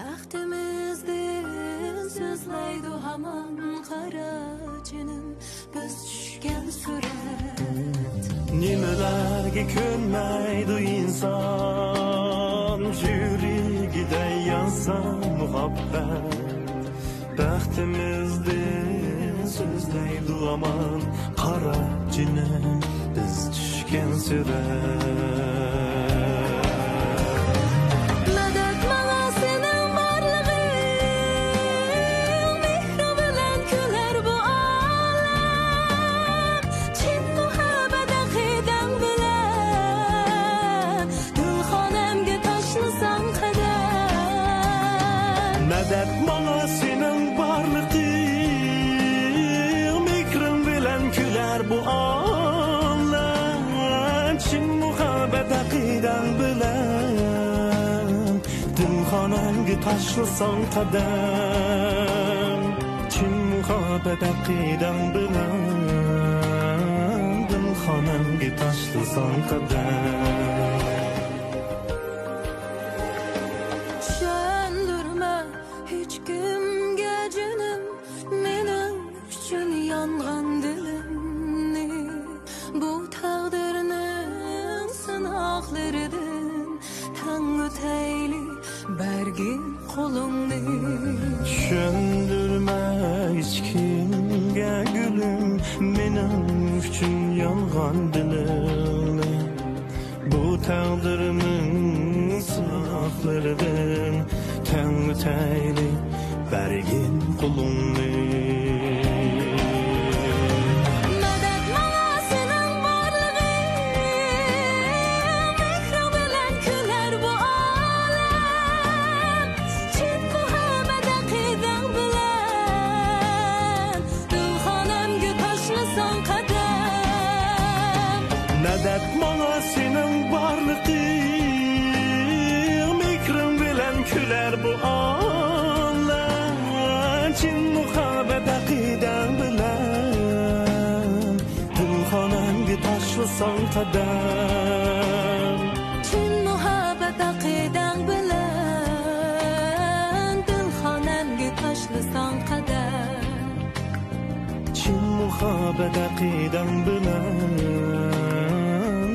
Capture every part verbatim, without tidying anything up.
بەختىمىزدىن سۆزلەيدۇ ھامان قارا جېنىم، بىز چۈشكەن سۈرەت. نېمىلەرگە كۆنمەيدۇ ئىنسان، يۈرىكىدە يانسا مۇھەببەت. بەختىمىزدىن سۆزلەيدۇ ھامان قارا جېنىم، بىز چۈشكەن سۈرەت. مەدەت ماڭا سېنىڭ بارلىقىڭ، مېھرىڭ بىلەن كۈلەر بۇ ئالەم. چىن مۇھەببەت ئەقىدەڭ بىلەن، دىلخانەمگە تاشلىساڭ قەدەم. مەدەت ماڭا سېنىڭ بارلىقىڭ، مېھرىڭ بىلەن كۈلەر بۇ ئالەم. چىن مۇھەببەت ئەقىدەڭ بىلەن، دىلخانەمگە تاشلىساڭ قەدەم. چىن مۇھەببەت ئەقىدەڭ بىلەن، دىلخانەمگە تاشلىساڭ قەدەم. چۈشەندۈرمە ھېچكىمگە جېنىم، مېنىڭ ئۈچۈن يانغان دىلىمنى، بۇ تەقدىرنىڭ سىناقلىرىدىن تەڭ ئۆتەيلى بەرگىن قولۇڭنى. چۈشەندۈرمە ھېچكىمگە گۈلۈم، مېنىڭ ئۈچۈن يانغان دىلىڭنى. بۇ تەقدىرنىڭ سىناقلىرىدىن تەڭ ئۆتەيلى بەرگىن قولۇڭنى. مەدەت ماڭا سېنىڭ بارلىقىڭ، مېھرىڭ بىلەن كۈلەر بۇ ئالەم. چىن مۇھەببەت ئەقىدەڭ بىلەن، دىلخانەمگە تاشلىساڭ قەدەم. مەدەت ماڭا سېنىڭ بارلىقىڭ، مېھرىڭ بىلەن كۈلەر بۇ ئالەم. چىن مۇھەببەت ئەقىدەڭ بىلەن، دىلخانەمگە تاشلىساڭ قەدەم. چىن مۇھەببەت ئەقىدەڭ بىلەن، دىلخانەمگە تاشلىساڭ قەدەم. چىن مۇھەببەت ئەقىدەڭ بىلەن،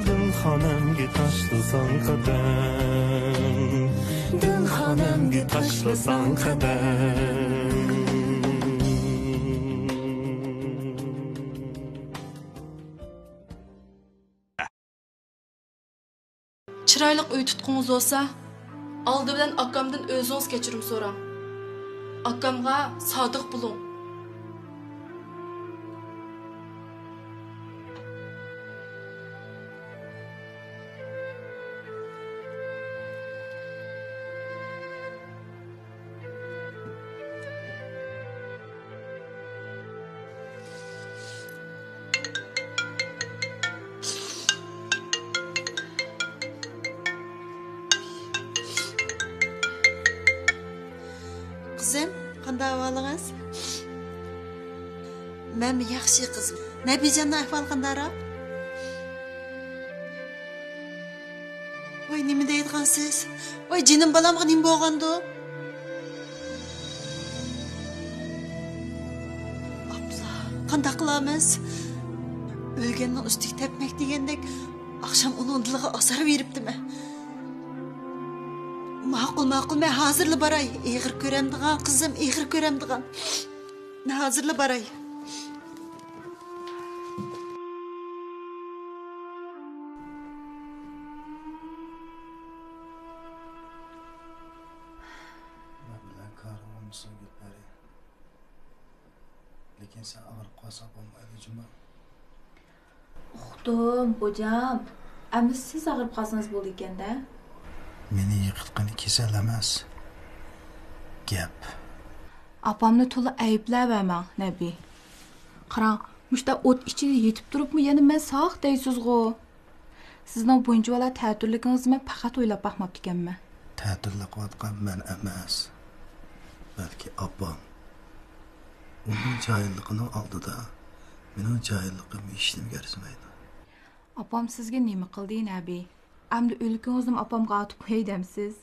دىلخانەمگە تاشلىساڭ قەدەم. دىلخانەمگە تاشلىساڭ قەدەم. چىرايلىق ئۆي تۇتقۇڭىز بولسا، ئالدى بىلەن ئاكامدىن ئۆزىڭىز كەچۈرۈم سوراڭ. ئاكامغا سادىق بولۇڭ. قىزىم، قانداق ئەھۋالىڭىز؟ مەنمۇ ياخشى، قىزىم. نەبىجاننىڭ ئەھۋالى قانداقراق؟ ۋاي، نېمە دەيدىغانسىز؟ ۋاي، جېنىم بالامغا نېمە بولغاندۇ؟ ئاپلا، قانداق قىلامىز؟ ئۆلگەننىڭ ئۈستىگە تەپمەك دېگەندەك، ئاخشام ئۇنىڭ دىلىغا ئازار بېرىپتىمەن. ماقۇل، ماقۇل، مەن ھازىرلا باراي. ئېغىر كۆرەمدىغان، قىزىم، ئېغىر كۆرەمدىغان. مەن ھازىرلا باراي. مەن بىلەن كارىڭ بولمىسۇن، گۈلپەرى. لېكىن سەن ئاغرىپ قالساڭ بولمايدۇ جۇمۇ. ئۇقتۇم، خوجام. ئەمدى سىز ئاغرىپ قالسىڭىز بولىدىكەن-دە. مېنى يىقىتقىنى كېسەل ئەمەس، گەپ. ئاپامنى تولا ئەيىبلەۋەرمەڭ، نەبى. قاراڭ، مۇشۇنداق ئوت ئىچىدە يېتىپ تۇرۇپمۇ يەنە مەن ساق دەيسىزغۇ. سىزنىڭ بۇنچىۋالا تەتۈرلۈكىڭىزنى مەن پەقەت ئويلاپ باقماپتىكەنمەن. تەتۈرلۈك قىلىۋاتقان مەن ئەمەس، بەلكى ئاپام. ئۇنىڭ جاھىللىقىنىڭ ئالدىدا مېنىڭ جاھىللىقىم ھېچنېمىگە ئەرزىمەيدۇ. ئاپام سىزگە نېمە قىلدى، نەبى؟ ئەمدى ئۆلۈكىڭىزنىمۇ ئاپامغا ئاتىپ قوياي دەمسىز؟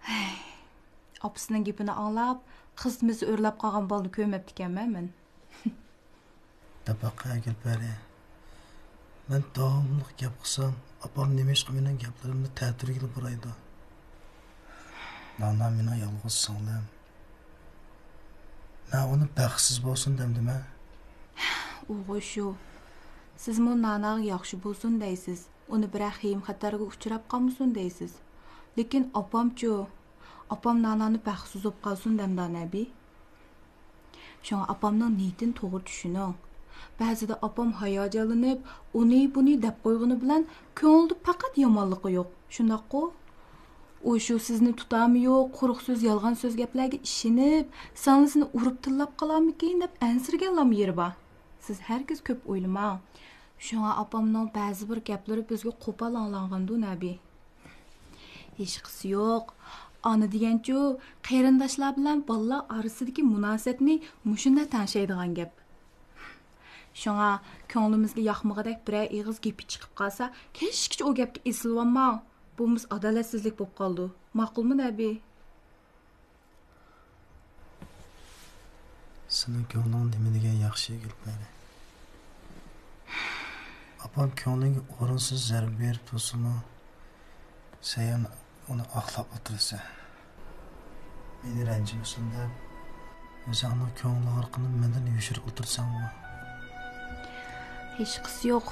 ھەي. ئاپىسىنىڭ گېپىنى ئاڭلاپ، قىزىتمىسى ئۆرلەپ قالغان بالىنى كۆرمەپتىكەنمەن مەن. دەپ باققىن گۈلپەرى. مەن داۋاملىق گەپ قىلسام، ئاپام نېمىشقا مېنىڭ گەپلىرىمنى تەتۈرىگىلا بۇرايدۇ؟ نانا مېنىڭ يالغۇز سىڭلىم. مەن ئۇنى بەختسىز بولسۇن دەمدىمەن. ئۇغۇ شۇ. سىزمۇ ناناغا ياخشى بولسۇن دەيسىز. ئۇنى بىرەر خېيىم خەتەرگە ئۇچراپ قالمىسۇن دەيسىز. لېكىن ئاپامچۇ؟ ئاپام نانانى بەختسىز بولۇپ قالسۇن دەمدا نەبى؟ شۇڭا ئاپامنىڭ نىيىتىنى توغرا چۈشىنىڭ. بەزىدە ئاپام ھاياجانلىنىپ، ئۇنى بۇنى دەپ قويغىنى بىلەن كۆڭلىدە پەقەت يامانلىقى يوق. شۇنداققۇ؟ ئۇ شۇ سىزنى تۇتامۇ يوق، قۇرۇق سۆز، يالغان سۆز گەپلەرگە ئىشىنىپ، سىڭلىسىنى ئۇرۇپ تىللاپ قالارمىكىن دەپ ئەنسىرىگەنلارمۇ يېرى بار. سىز ھەرگىز كۆپ ئويلىماڭ. شۇڭا ئاپامنىڭ بەزى بىر گەپلىرى بىزگە قوپال ئاڭلانغاندۇ نەبى؟ ھېچقىسى يوق. ئانا دېگەنچۇ، قېرىنداشلار بىلەن بالىلار ئارىسىدىكى مۇناسىۋەتنى مۇشۇنداق تەڭشەيدىغان گەپ. شۇڭا كۆڭلىمىزگە ياقمىغۇدەك بىرەر ئېغىز گېپى چىقىپ قالسا، كەچكىچە ئۇ گەپكە ئېسىلىۋالماڭ. بۇ مۇس ئادالەتسىزلىك بولۇپ قالىدۇ. ماقۇلمۇ نەبى؟ سېنىڭ كۆڭلۈڭ نېمە دېگەن ياخشى، گۈلپەرى. ئاپام كۆڭلۈڭگە ئورۇنسىز زەربە بېرىپ تۇرسىمۇ، سەن ئۇنى ئاقلاپ ئولتۇرىسەن. مېنى رەنجىمىسۇن دەپ، ئۆزۈڭنىڭ كۆڭۈل ئاغرىقىنى مەندىن يوشۇرۇپ ئولتۇرساڭمۇ؟ ھېچقىسى يوق.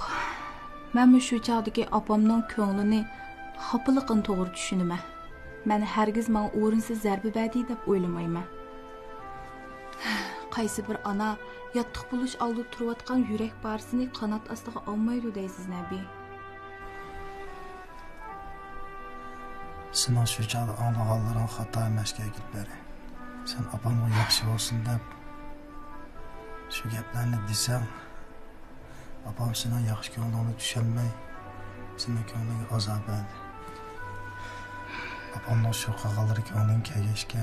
مەنمۇ شۇ چاغدىكى ئاپامنىڭ كۆڭلىنى، خاپىلىقىنى توغرا چۈشىنىمەن. مەن ھەرگىز ماڭا ئورۇنسىز زەربە بەردى دەپ ئويلىمايمەن. قايسى بىر ئانا ياتلىق بولۇش ئالدىدا تۇرۇۋاتقان يۈرەك پارىسىنى قانات ئاستىغا ئالمايدۇ دەيسىز نەبى؟ سېنىڭ شۇ چاغدا ئاڭلىغانلىرىڭ خاتا ئەمەسكەن، گۈلپەرى. سەن ئاپامغا ياخشى بولسۇن دەپ شۇ گەپلەرنى دېسەڭ، ئاپام سېنىڭ ياخشى كۆڭلۈڭنى چۈشەنمەي، سېنىڭ كۆڭلۈڭگە ئازار بەردى. ئاپامنىڭ شۇ قىلغانلىرى كۆڭلۈڭگە كەلگەچكە،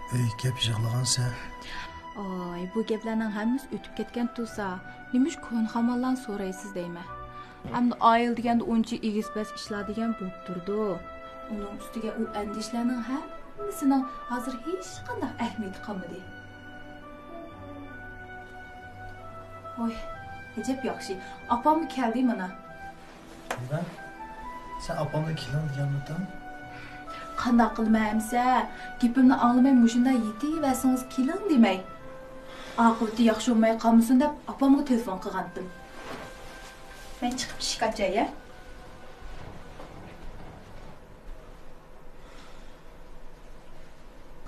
ئۆيگە كەپ يىغلىغانسەن. ئاي، بۇ گەپلەرنىڭ ھەممىسى ئۆتۈپ كەتكەن تۇرسا، نېمىش كونا خامانلارنى سورايسىز دەيمەن. ئەمدى ئائىلە دېگەندە ئۇنچە ئېگىز-پەس ئىشلار دېگەن بولۇپ تۇرىدۇ. ئۇنىڭ ئۈستىگە ئۇ ئەندىشىلەرنىڭ ھەممىسىنىڭ ھازىر ھېچقانداق ئەھمىيىتى قالمىدى. ۋوي، ئەجەب ياخشى. ئاپاممۇ كەلدى مانا. نېمە؟ سەن ئاپامغا كېلىڭ دېگەنمىدىڭ؟ قانداق قىلىمەن ئەمىسە؟ گېپىمنى ئاڭلىماي مۇشۇنداق يېتىۋەرسىڭىز كېلىڭ دېمەي. ئاقىۋىتى ياخشى بولماي قالمىسۇن دەپ ئاپامغا تېلېفون قىلغانتىم. مەن چىقىپ ئىشىك ئاچاي، ھە؟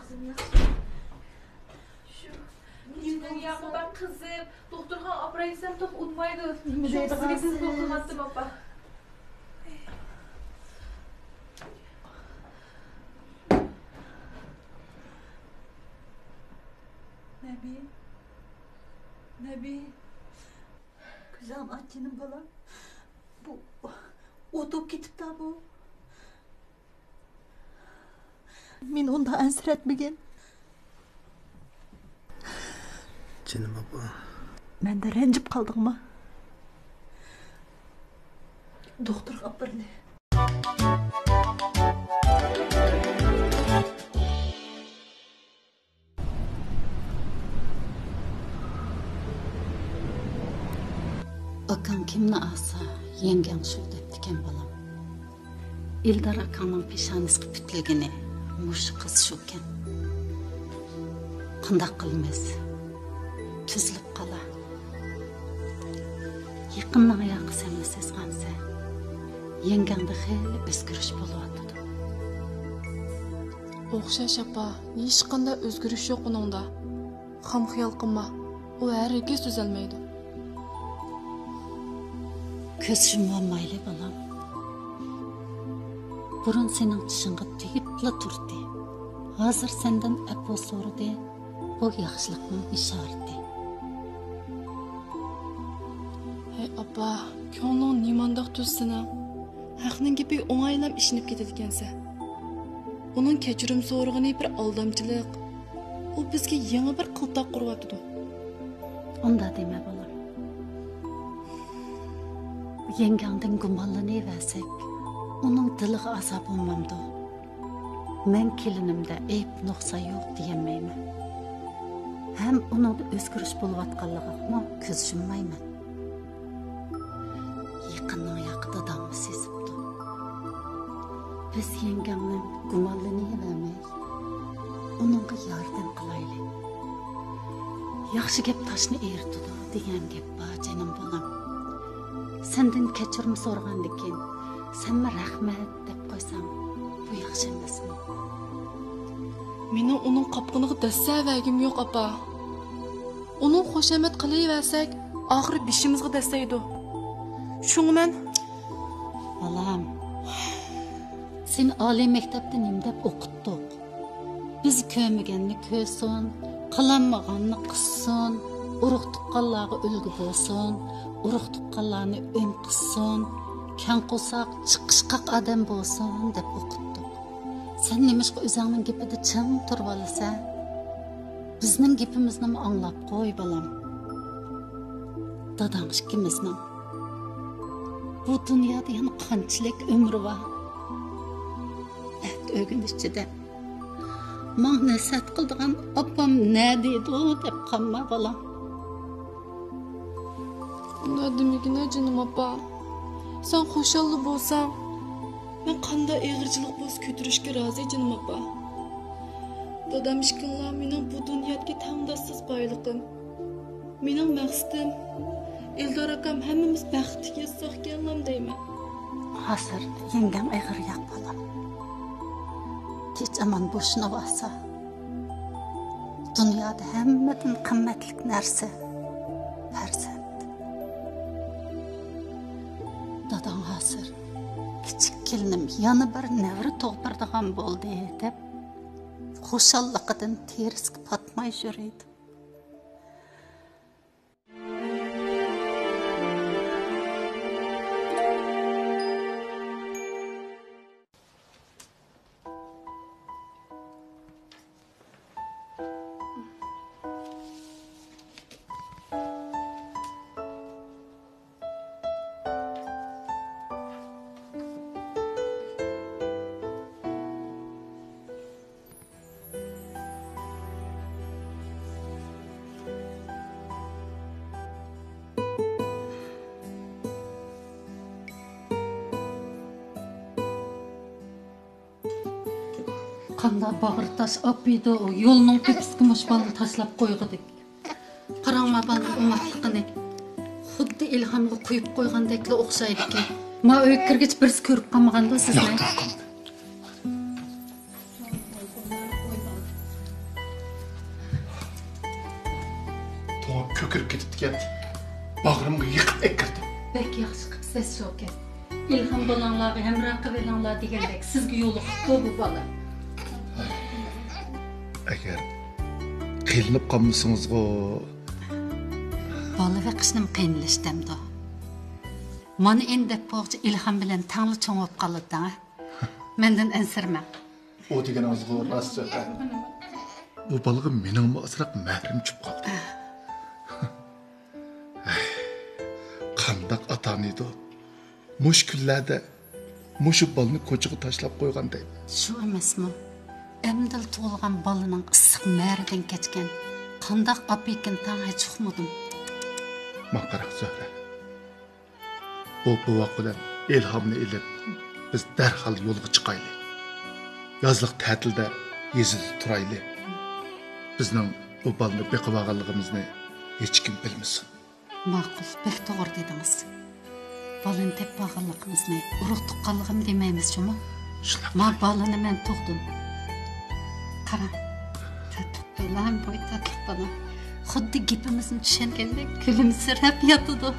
قىزىم ياخشى. شۇ نېمىدىن ياقىدا قىزىپ، دوختۇرخانىغا ئاپىراي دېسەم، توخۇ ئۇنىمايدۇ. شۇ سىزگە تېلېفون قىلغانتىم، ئاپا. نەبى؟ نەبى؟ كۆزۈڭنى ئاچ، جېنىم بالام. بۇ ئۇتۇپ كېتىپتا بۇ. مېنى ئۇنداق ئەنسىرەتمىگىن. جېنىم ئاپا. مەندىن رەنجىپ قالدىڭما؟ دوختۇرغا ئاپىرىلى. ئاكاڭ كىمنى ئالسا، يەڭگەڭ شۇ دەپتىكەن، بالام. ئىلدار ئاكاڭنىڭ پېشانىسىغا پۈتلىگىنى مۇشۇ قىز شۇكەن. قانداق قىلىمىز؟ تۈزۈلۈپ قالا. يېقىننىڭ ئاياغى سەنمۇ سېزغانسەن. يەڭگەڭدە خېلى ئۆزگىرىش بولۇۋاتىدۇ. ئوخشاش، ئاپا، ھېچقانداق ئۆزگىرىش يوق ئۇنىڭدا. خام خىيال قىلما، ئۇ ھەرگىز تۈزەلمەيدۇ. كۆز يۇمۇۋالمايلى، بالام. بۇرۇن سېنىڭ چىشىڭغا تېگىپلا تۇردى. ھازىر سەندىن ئەپۇ سورىدى. بۇ ياخشىلىقنىڭ ئىشارىتى. ھەي، ئاپا، كۆڭلۈڭ نېمانداق تۈز سېنىڭ؟ ھەقنىڭ گېپىگە ئوڭايلام ئىشىنىپ كېتىدىكەنسەن. ئۇنىڭ كەچۈرۈم سورىغىنى بىر ئالدامچىلىق. ئۇ بىزگە يېڭى بىر قىلتاق قۇرۇۋاتىدۇ. ئۇنداق دېمە، بالام. يەڭگەڭدىن گۇمانلىنىۋەرسەك، ئۇنىڭ دىلىغا ئازاب بولمامدۇ؟ مەن كېلىنىمدە ئەيىب نۇقسان يوق دېيەلمەيمەن. ھەم ئۇنىڭدا ئۆزگىرىش بولۇۋاتقانلىقىغىمۇ كۆز يۇممايمەن. يېقىننىڭ ياقى داداڭمۇ سېزىپتۇ. بىز يەڭگەڭنى گۇمانلىنىۋەرمەي، ئۇنىڭغا ياردەم قىلايلى. ياخشى گەپ تاشنى ئېرىتىدۇ دېگەن گەپ بار، جېنىم بالام. سەندىن كەچۈرۈم سورىغاندىكىن، سەنمۇ رەھمەت دەپ قويساڭ، بۇ ياخشى ئەمەسمۇ؟ مېنىڭ ئۇنىڭ قاپىقىغا دەسسەۋەرگۈم يوق، ئاپا. ئۇنىڭ خۇشامەت قىلىۋەرسەك، ئاخىرى بېشىمىزغا دەسسەيدۇ. شۇڭا مەن، بالام، سېنى ئالىي مەكتەپتە نېمە دەپ ئوقۇتتۇق؟ بىز كۆرمىگەننى كۆرسۇن، قىلالمىغاننى قىلسۇن، ئۇرۇق تۇغقانلارغا ئۈلگە بولسۇن، ئۇرۇق تۇغقانلارنى ئۈن قىلسۇن، كەڭ قورساق، چىقىشقاق ئادەم بولسۇن دەپ ئوقۇتتۇق. سەن نېمىشقا ئۆزۈڭنىڭ گېپىدە چىڭ تۇرۇۋالىسەن؟ بىزنىڭ گېپىمىزنىمۇ ئاڭلاپ قوي، بالام. داداڭ ئىككىمىزنىڭ بۇ دۇنيادا يەنە قانچىلىك ئۆمرى بار؟ دەرد ئۆگۈن ئىچىدە ماڭا نەسىھەت قىلىدىغان ئاپام نەدە ئىدۇ دەپ قالما، بالام. ئۇنداق دېمىگىنە، جېنىم ئاپا. سەن خۇشاللا بولساڭ، مەن قانداق ئېغىرچىلىق بولسا كۆتۈرۈشكە رازى، جېنىم ئاپا. دادام ئىككىڭلار مېنىڭ بۇ دۇنيادىكى تەڭداشسىز بايلىقىم. مېنىڭ مەقسىتىم، ئېلدار ئاكام ھەممىمىز بەختلىك ياشىساقكەنلام دەيمەن. ھازىر يەڭگەڭ ئېغىر ياق، بالام. تىنچ ئامان بوشىنىۋالسا، دۇنيادا ھەممىدىن قىممەتلىك نەرسە پەرزەنت. داداڭ ھازىر، كىچىك كېلىنىم يەنە بىر نەۋرە تۇغدۇرىدىغان بولدى دەپ، خۇشاللىقىدىن تېرىسىگە پاتماي يۈرىدۇ. قانداق باغرى تاش ئاپىدۇ، يولنىڭ تۆپىسىگە مۇشۇ بالىنى تاشلاپ قويغۇدەك. قاراڭ، ما بالىنىڭ ئوڭاقلىقىنى. خۇددى ئىلھامغا قويۇپ قويغاندەكلا ئوخشايدىكەن. ما ئۆيگە كىرگىچە بىرسى كۆرۈپ قالمىغاندۇ سىزنى؟ ياق، ياق. توڭۇپ كۆكىرىپ كېتىپتىكەن. باغرىمغا يېقىپ ئەكىردىم. بەك ياخشى قىپسىز شوكەن. ئىلھام بالاڭلارغا ھەمراھ قىلىۋېلىڭلار دېگەندەك سىزگە يولۇقۇپتۇ بۇ بالا. ئەگەر قىينىلىپ قالمىسىڭىزغۇ. بالا بېقىشنىمۇ قىينىلىش دەمدۇ؟ مانا ئەمدى دەپ بولغۇچە ئىلھام بىلەن تەڭلا چوڭ بولۇپ قالىدىڭ. مەندىن ئەنسىرىمەڭ. ئۇ دېگىنىڭىزغۇ راست سۆھبەت. بۇ بالىغا مېنىڭمۇ ئازراق مەھرىم چۈشۈپ قالدى. ھەي، قانداق ئاتا-ئانا ئىدۇ؟ مۇشۇ كۈنلەردە مۇشۇ بالىنى كوچىغا تاشلاپ قويغان دەيمەن. شۇ ئەمەسمۇ؟ ئەمدىلا تۇغۇلغان بالىنىڭ ئىسسىق مەرىدىن كەچكەن قانداق ئاپىكىن تاڭ ھېچ ئۇقمىدىم. ماڭا قاراڭ زۆھرە. بۇ بوۋاق بىلەن ئىلھامنى ئېلىپ، بىز دەرھال يولغا چىقايلى. يازلىق تەتىلدە يېزىدا تۇرايلى. بىزنىڭ بۇ بالىنى بېقىۋالغانلىقىمىزنى ھېچكىم بىلمىسۇن. ماقۇل، بەك توغرا دېدىڭىز. بالىنى تېپىپ بارغانلىقىمىزنى ئۇرۇق تۇغقانلىقىم دېمەيمىز جۇمۇ. شۇنداق. ما بالىنى مەن تۇغدۇم. قاراڭ، تاتلىق بالام، ۋاي تاتلىق بالام. خۇددى گېپىمىزنى چۈشەنگەندەك كۈلۈمسىرەپ ياتىدۇ.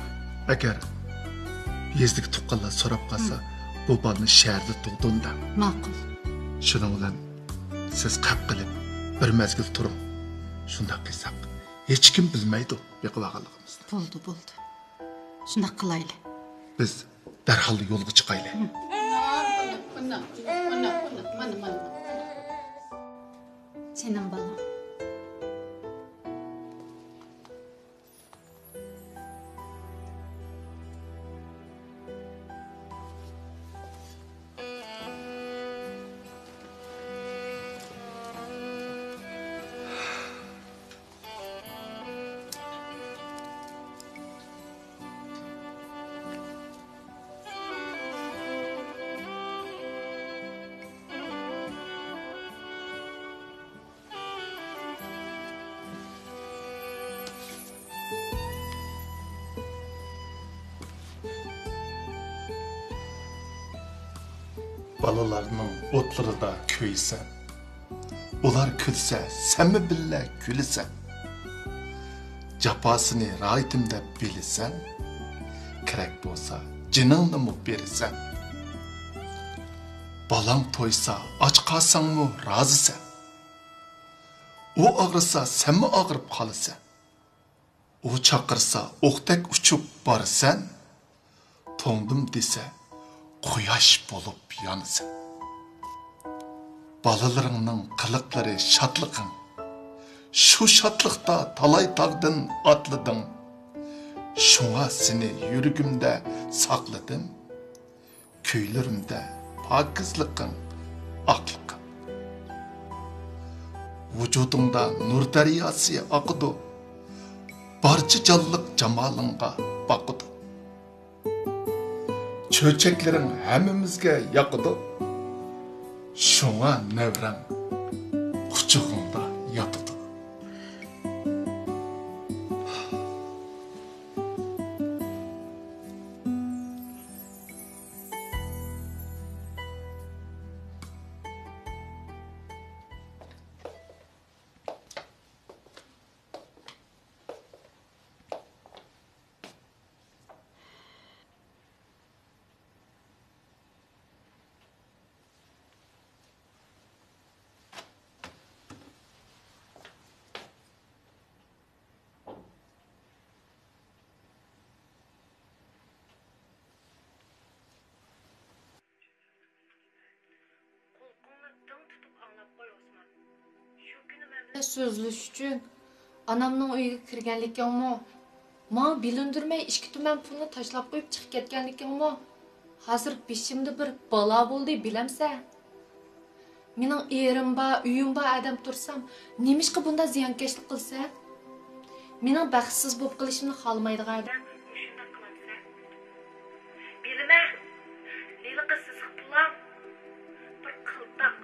ئەگەر يېزىدىكى تۇغقانلار سوراپ قالسا، ھە، بۇ بالىنى شەھەردە تۇغدۇم دەڭ. ماقۇل. شۇنىڭ بىلەن سىز قەپ قىلىپ بىر مەزگىل تۇرۇڭ. شۇنداق قىلساق ھېچكىم بىلمەيدۇ بېقىۋالغانلىقىمىزنى. بولدى، بولدى. شۇنداق قىلايلى. بىز دەرھال يولغا چىقايلى. جېنىم بالام. بالىلارنىڭ ئوتلىرىدا كۆيىسەن. ئۇلار كۈلسە، سەنمۇ بىللە كۈلىسەن. جاپاسىنى راھىتىم دەپ بىلىسەن. كېرەك بولسا، جېنىڭنىمۇ بېرىسەن. بالاڭ تويسا، ئاچ قالساڭمۇ رازىسەن. ئۇ ئاغرىسا، سەنمۇ ئاغرىپ قالىسەن. ئۇ چاقىرسا، ئوقتەك ئۇچۇپ بارىسەن. توڭدۇم دېسە، قۇياش بولۇپ يانىسەن. بالىلىرىڭنىڭ قىلىقلىرى شادلىقىڭ. شۇ شادلىقتا تالاي تاغدىن ئاتلىدىڭ. شۇڭا سېنى يۈرىكىمدە ساقلىدىم. كۈيلىرىمدە پاكىزلىقىڭ، ئاقلىقىڭ. ۋۇجۇدۇڭدا نۇر دەرياسى ئاقىدۇ. بارچە جانلىق جامالىڭغا باقىدۇ. چۆچەكلىرىڭ ھەممىمىزگە ياقىدۇ. شۇڭا نەۋرەڭ قۇچىقىڭدا ياتىدۇ. قۇلىقىڭنى دىڭ تۇتۇپ ئاڭلاپ قوي، ئوسمان. شۇ كۈنى مەن بىلەن سۆزلىشىش ئۈچۈن ئانامنىڭ ئۆيىگە كىرگەنلىكىڭمۇ، ماڭا بىلىندۈرمەي ئىككى تۈمەن پۇلنى تاشلاپ قويۇپ چىقىپ كەتكەنلىكىڭمۇ، ھازىر بېشىمدا بىر بالا بولدى، بىلەمسەن؟ مېنىڭ ئېرىم بار، ئۆيۈم بار ئادەم تۇرسام، نېمىشقا بۇنداق زىيانكەشلىك قىلىسەن؟ مېنىڭ بەختسىز بولۇپ قېلىشىمنى خالىمايدىغان ئادەم مۇشۇنداق قىلامسەن؟ بىلىمەن، ھېلىقى سېسىق پۇلۇڭ بىر قىلتاق.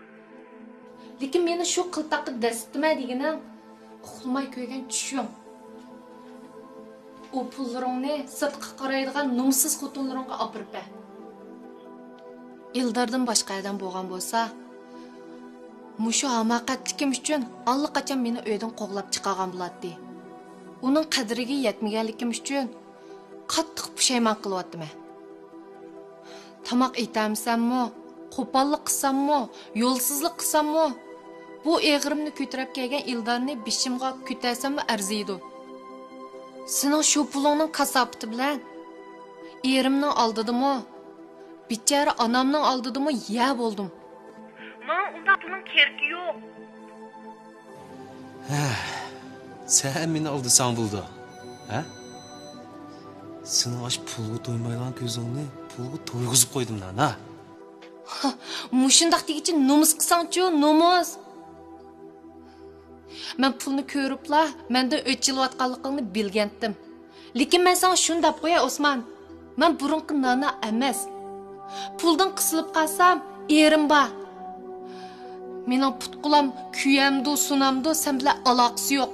لېكىن مېنى شۇ قىلتاققا دەسسىتىمەن دېگىنىڭ ئۇخلىماي كۆرگەن چۈشۈڭ. ئۇ پۇللىرىڭنى سىرتقا قارايدىغان نومۇسسىز خوتۇنلىرىڭغا ئاپىرىپ بەر. ئېلداردىن باشقا ئادەم بولغان بولسا، مۇشۇ ھاماقەتلىكىم ئۈچۈن ئاللىقاچان مېنى ئۆيدىن قوغلاپ چىقارغان بولاتتى. ئۇنىڭ قەدرىگە يەتمىگەنلىكىم ئۈچۈن قاتتىق پۇشايمان قىلىۋاتىمەن. تاماق ئېتەلمىسەممۇ، قوپاللىق قىلساممۇ، يولسىزلىق قىلساممۇ، بۇ ئېغىرىمنى كۆتۈرۈپ كەلگەن ئېلدارنى بېشىمغا كۆتەرسەممۇ ئەرزىيدۇ. سېنىڭ شۇ پۇلۇڭنىڭ كاساپىتى بىلەن ئېرىمنىڭ ئالدىدىمۇ، بىچارە ئانامنىڭ ئالدىدىمۇ يەر بولدۇم. ماڭا ئۇنداق پۇلنىڭ كېرىكى يوق. ھە، سەن مېنى ئالدىساڭ بولىدۇ، ھە؟ سېنىڭ ئاشۇ پۇلغا تويمايدىغان كۆزۈڭنى پۇلغا تويغۇزۇپ قويدۇم، نانا. مۇشۇنداق دېگۈچە نومۇس قىلساڭچۇ، نومۇس! مەن پۇلنى كۆرۈپلا مەندىن ئۆچ ئېلىۋاتقانلىقىڭنى بىلگەنتىم. لېكىن مەن ساڭا شۇنى دەپ قوياي، ئوسمان. مەن بۇرۇنقى نانا ئەمەس. پۇلدىن قىسىلىپ قالسام، ئېرىم بار. مېنىڭ پۇت-قولام كۆيەمدۇ، سۇنامدۇ، سەن بىلەن ئالاقىسى يوق.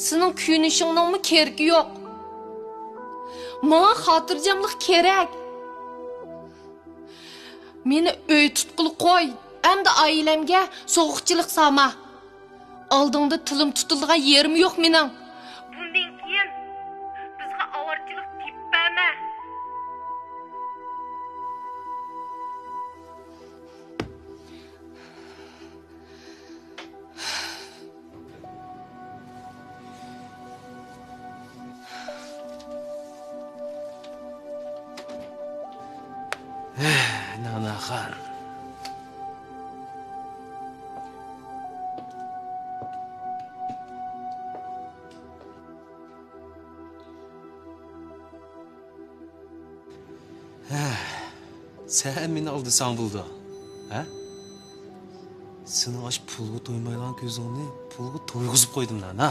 سېنىڭ كۆيۈنۈشۈڭنىڭمۇ كېرىكى يوق. ماڭا خاتىرجەملىك كېرەك. مېنى ئۆي تۇتقىلى قوي، ئەمدى ئائىلەمگە سوغۇقچىلىق سالما. ئالدىڭدا تىلىم تۇتۇلىدىغان يېرىم يوق مېنىڭ. بۇندىن كېيىن بىزگە ئاۋارىچىلىق تېپىپ بەرمە. ناناخان. ھە، سەن مېنى ئالدىساڭ بولىدۇ، ھە؟ سېنىڭ ئاشۇ پۇلغا تويمايدىغان كۆزۈڭنى پۇلغا تويغۇزۇپ قويدۇم، نانا.